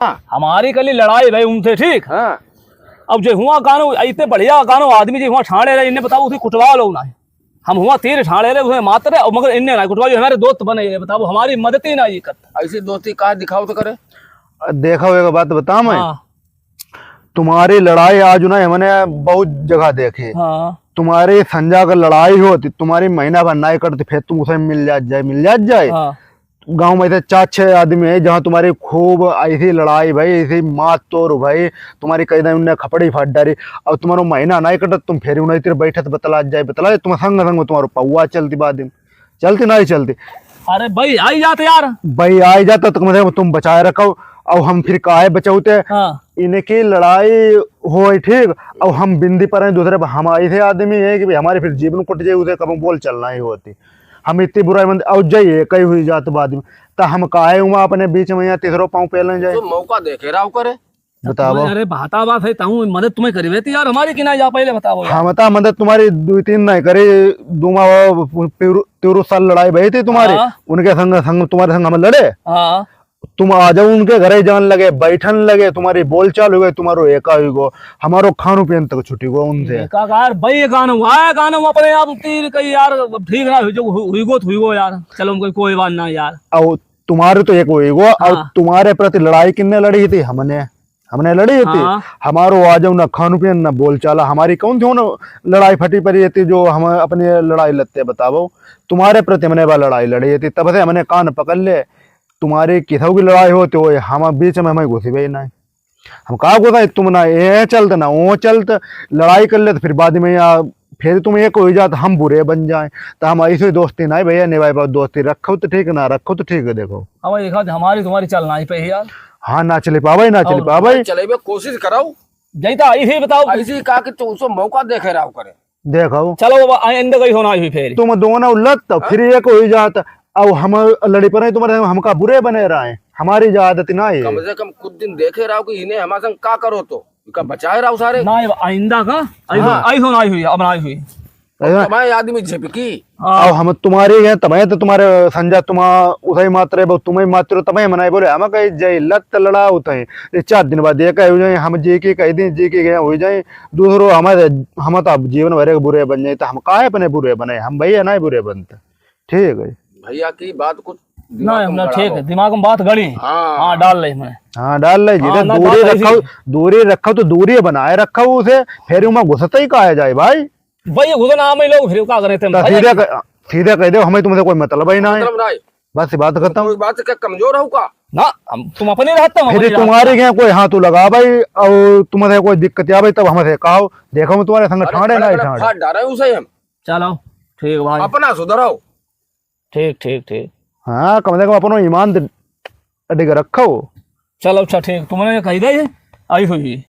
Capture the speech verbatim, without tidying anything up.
हाँ। हमारी कली लड़ाई भई उनसे, ठीक? हाँ। अब जे हुआ गानो, इतने बढ़िया गानो आदमी जे हुआ ठाणे रहे, इन्हें बताओ, उसे कुटवा लो ना। हम हुआ तीर ठाणे रहे, उसे मात्र, और मगर इन्हें ना कुटवा, जो हमारे दोस्त बने रहे, बताओ, हमारी मदद ही ना ये करता। ऐसी दोस्ती का दिखाओ तो करे? देखो, एक बात बताऊं मैं? हाँ। तुम्हारी लड़ाई आज ना हमने बहुत जगह देखी। हाँ। तुम्हारी संजा का लड़ाई होती, तुम्हारी महीना भर ना करती, फिर तुम उसे मिल जात जाए, मिल जात जाए। हाँ। गाँव में ऐसे चार छह आदमी है, जहाँ तुम्हारी खूब ऐसी लड़ाई भई, ऐसी मार तोड़ भई, तुम्हारी कई दिन उनने खपड़ी फाट डारी। अब तुम्हारो महीना ना कटत, तुम फिर उन्हें इतने बैठत बतला जाए, बतला जाए, तुम्हारे संग संग तुम्हारो पौवा चलती बाद में। चलती नहीं चलती? अरे भई, आई जात यार। भई, आई जात तो कम से कम तुम बचाए रखो, और हम फिर काहे बचाउते? हाँ। इनकी लड़ाई होई, ठीक, और हम बिंदी पर हैं, दूसरे पर हम ऐसे आदमी हैं कि भई हमारे फिर जीवन कट जाए, उसे कब बोल चलना ही होती। हम इतनी बुराई मंद, और जाइए, कई हुई जात बाद में, तो हम काहे हुआ अपने बीच में यहाँ तीसरो पाँव पहले जाए? जो मौका देखे रहो करे। बताओ। अरे, भाता बात है, ताऊ मदद तुम्हें करी रहती यार, हमारी कि ना जा, पहले बताओ यार। हम तो मदद तुम्हारी दो तीन नहीं करे, दूमा वो तिरु, तिरु साल लड़ाई भई थी तुम्हारी, हाँ। उनके संग, संग, तुम्हारे संग हम लड़े। हाँ। तुम आ जाओ उनके घरे जान लगे, बैठन लगे, तुम्हारी बोलचाल हो गई, तुम्हारो एका हुई गो, हमारो खानो पीन तक छुटी गो उनसे। एका यार, भई ये गाना हुआ है, गाना हुआ अपने आप तीर कही यार, अब ठीक ना हुई जो हु-, हुई गो तो हुई गो यार, चलो उनको कोई बात ना यार। और तुम्हारे तो एक हुई गो, और हाँ। तुम्हारे प्रति लड़ाई किनने लड़ी थी? हमने। हमने लड़ी थी। हाँ। हमारो आ जाओ ना खान पीन ना बोलचाला, हमारी कौन थी ना लड़ाई फटी पड़ी थी जो हम अपनी लड़ाई लड़ते बताओ। तुम्हारे प्रति हमने बा लड़ाई लड़ी थी, तब से हमने कान पकड़ ले। तुम्हारी किसौ की लड़ाई होती हो, हम बीच में हमें घुसी भाई ना। हम का घुसा, तुम ना ये चलत ना वो चलत, लड़ाई कर ले तो फिर बाद में या फिर तुम एक हो जात, हम बुरे बन जाए। तो हम ऐसे दोस्ती नहीं भैया, निभाई पाओ दोस्ती, रखो तो ठीक, ना रखो तो ठीक है। देखो। हाँ भाई, एक आध हमारी तुम्हारी चलना ही पे ही यार। हाँ, ना चली पावे, ना चली और पावे। चले बे, कोशिश कराओ। जैता ऐसे ही बताओ। ऐसे ही कहा कि तुम उसको मौका देखे रहो करे। देखो। चलो बाबा, आइंदा कहीं होना ही फिर। तुम दोनों लत तो हाँ? फिर एक हो जात, अब हम लड़ी पर तुम्हारे, हमका बुरे बने रहे, हमारी जो आदत ना है। कम से कम कुछ दिन देखे रहो कि इन्हें हमारे संग का करो तो, इनका बचाए रहो सारे। ना, आइंदा का, आई हो, हाँ। आई हो, ना आई हुई, अब ना आई हुई। ऐसा? तमाए आदमी झिपकी। हाँ। अब हम तुम्हारे हैं, तमाए तो तुम्हारे संजा तुम उसे मात्र, बहुत तुम्हें मात्र, तमाए मनाए बोले, हम कहे जय लत लड़ा होते हैं। ये चार दिन बाद ये कहे हो जाए, हम जी के कह दें, जी के गए हो जाए, दूसरो हमारे, हम तो अब जीवन भर के बुरे बन जाए, तो हम काहे अपने बुरे बने, हम भैया ना बुरे बनते। ठीक है। भैया की बात कुछ ना, दिमाग में ना, गड़ा ठीक दो। है, दिमाग में बात गड़ी। हाँ। हाँ, डाल ले मैं। हाँ, डाल ले, हाँ, जिधर ना, दूरी बात ऐसी रखो, दूरी रखो तो दूरी बनाए रखो उसे, फिर उमा घुसते ही कहा जाए भाई। भाई, ये घुसना हम ही लोग फिर का करें, तुम तो भाई सीधे जाके क-, सीधे कह दो, हमें तुमसे कोई मतलब ही ना है। मतलब ना है। बस, बात खत्म। कोई बात क्या कमजोर हो का? ना, हम, तुम अपने रहते हो, फिर अपने तुम्हारे रहते हो। यहाँ कोई हाथ लगा भाई, और तुमसे कोई दिक्कत आ भाई, तब हमसे कहो, देखो हम तुम्हारे संग अरे, ठाड़े खड़े ना खड़े ठाड़े। फाड़ डाल रहे हैं उसे हम। चलो, ठीक भाई। अपना सुधराओ। ठीक, ठीक, ठीक। हाँ, कम से कम अपनो ईमान दि-, दिख रखो। चलो, अच्छा, ठीक, तुमने ये कही दे, ये आई हुई।